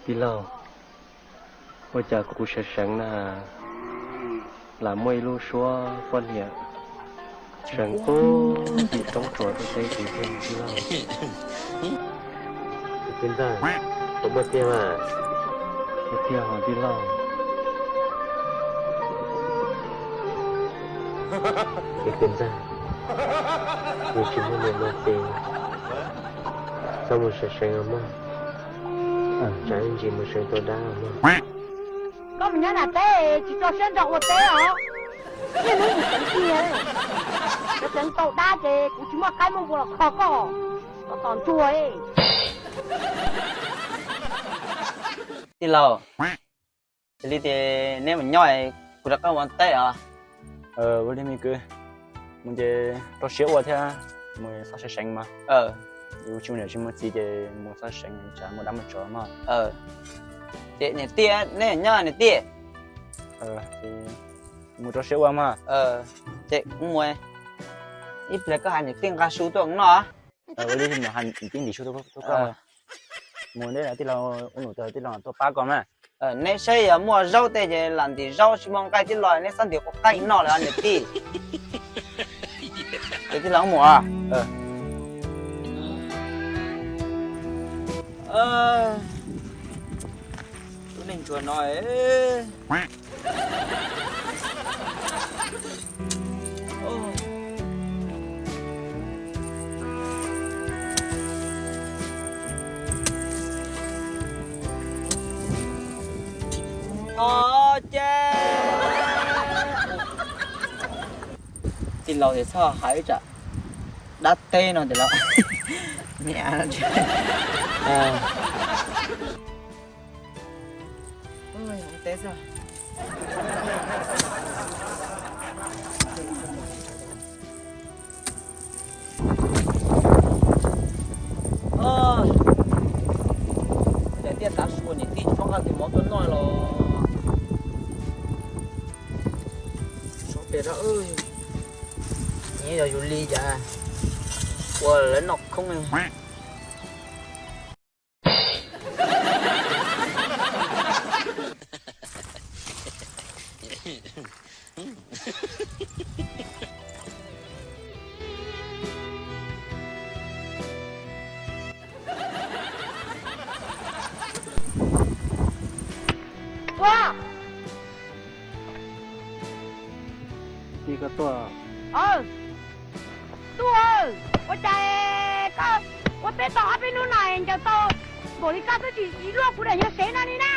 Tij laug, ua cas kuv seev seev na, lam muaj ib lub suab poj niam seev puag tim roob tsuas tuaj teb kuv thiab tij laug. Tij Ntxawg, puas muaj tiag mas? Tiag tiag hos tij laug. Tij Ntxawg, yus tsis muaj niam muaj txiv, txhob mus seev seev os mog. Tsam ib ntsis mus seev tau dab os mog. Koj mus nyob nram teb tsis tso siab ntso ua teb os. Niaj hnub mus seev tiag, tseev tau dab ces kuv tsis muaj qaib muaj npua los kho koj, koj tos ntsuag. Tij laug, yog li ces neb mus nyob, kuv rov qab mus teb os. Ua li me kwv, mus ces rau siab ua thiab, mus txhob seev seev mas. Yus tsis muaj niam tsis muaj txiv ces mus txhob seev, tsam muaj dab muaj tsov mog. Ces niam tij, neb nyob niam tij. Mus rau siab ua mog. Ces kuv mus, ib pliag koj hais niam tij nqa su tuaj noj. Ua li mus hais niam tij ntim su tuaj koj. Mus neb tij laug ua num tij laug tuaj pab koj mas. Neb saib yog muaj zaub tej ces lam ntim zaub, tsis muaj nqaij tij laug neb txhob ntim quav qaib noj lawm niam tij. Ces tij laug mus. Lub neej ntsuag no. Ov, ces tij laug tias txhob hais tsam dab teb no tias los. Tiaj tav su niam tij tsis muaj qab tis mov tuaj noj los sov pem rau. Nyiam yog yus li cas ua lawv noj khoob. Tij koj tuaj. Tub, ua cas koj ua teb tau ob peb hnub no ncaws tau npaum li koj twb tsis luaj kuv daim nyuag sev no li na.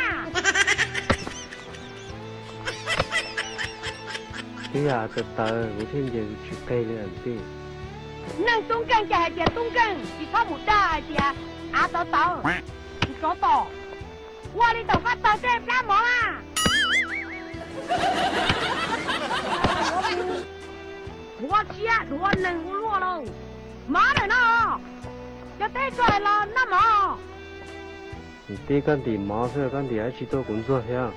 Twb yog av tawv tawv kuv thiaj ncaws tsis qeg li tij. Neeg tub nkeeg ces hais tias tub nkeeg, tsis txhob mus dag hais tias av tawv tawv. Tus tsov tom, ua li thaum koj tawg tej plab mov na. Dhuav tsiab dhuav neeg ua luaj lauj. Mov ntawm no, cov teb tso los noj mov. Tij koj ntim mov xwb koj ntim dab tsi tuaj kuv ntxuag thiab.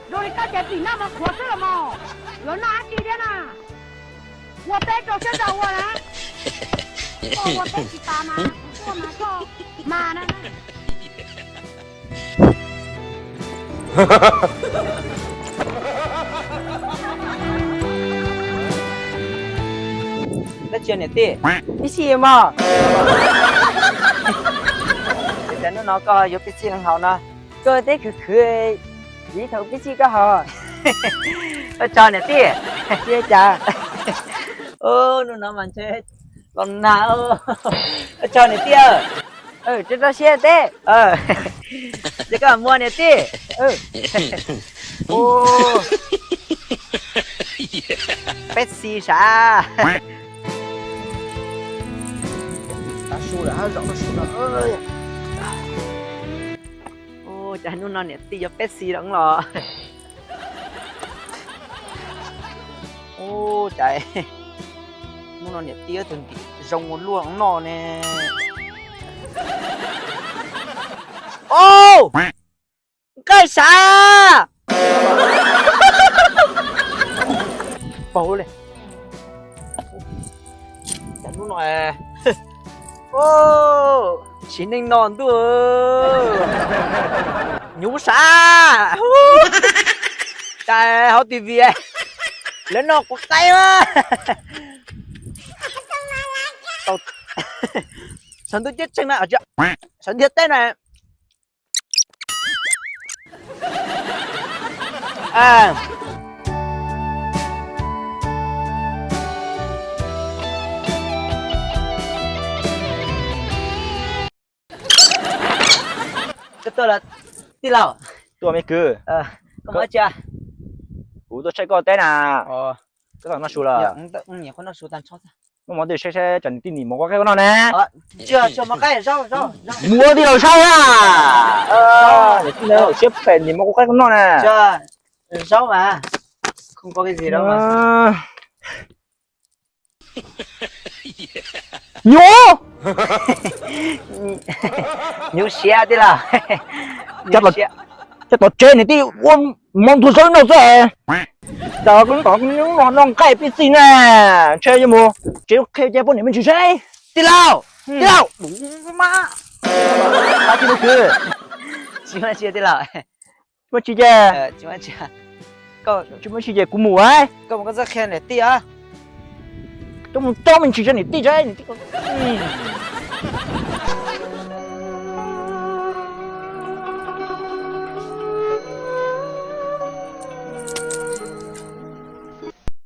Zoo li koj ces tim noj mov qhuav xwb los mas, yuav noj dab tsi thiab na? Ua teb rau siab rau ua na. Koj ua teb tsis tas mas kuv tuaj mas koj mas na. Dab tsi niam tij? Pib xij mog. Cas hnub no koj yuav pib xij leej haus no? Koj teb khwv khwv, ib thaum pib xij koj haus. Ua tsaug niam tij. Tsis cas. Hnub no mas ntshe los nag. Ua tsaug niam tij. Rau rau siab teb. Ces koj muag niam tij. Pepsi sav. Tav su lawm hab zom tav su no. Ua cas hnub no niam tij yuav Pepsi los los. Ua cas hnub no niam tij tus ntim zoo ua luaj noj ne. Au, nqaij sav. Paug li. Cas hnub no, au, Sim neej no ntuj, nyuv sav, cas hauv T V lawv noj quav qaib mas. Saum ntuj ceeb tsheej na, saum ntiaj teb na. Koj tuaj los tij laug? Tuaj me kwv. Koj muaj dab tsi? Kuv tuaj saib koj teb na. Koj noj su lawm? Muaj mov twg saib saib tsam niam tij nim mov quav qaib koj noj na. Mus ua tij laug saib na. Niam tij na siab phem nim mov quav qaib koj noj na. Nyuv, nyuv siab tij laug. Cov tom tsev niam tij ua mov ntuag zaub noj xwb. Cas noj nqaij pib xij na, ntshe yuav mus tsev qhia cov poj niam me ntsis saib. Tij laug, tij laug, tsis muaj tsis, tij laug. Tsis muaj tsis ces, tsis muaj tsis ces kuv mus. Koj mus koj txhob qhia niam tij. Koj mus tso me ntsis rau niam tij saib, niam tij.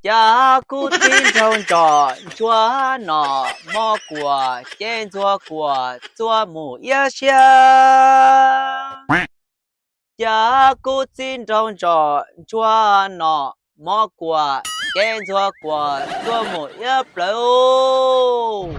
Cas kuv txiv nraug ntsos ntsuag no, mob kuam ces ntxuag kuam txuag mus iab siab. Cas kuv txiv nraug ntsos ntsuag no, mob kuam ces ntxuag kuam txuag mus iab plawv.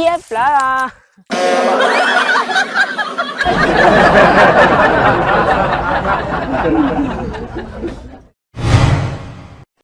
Iab plawv.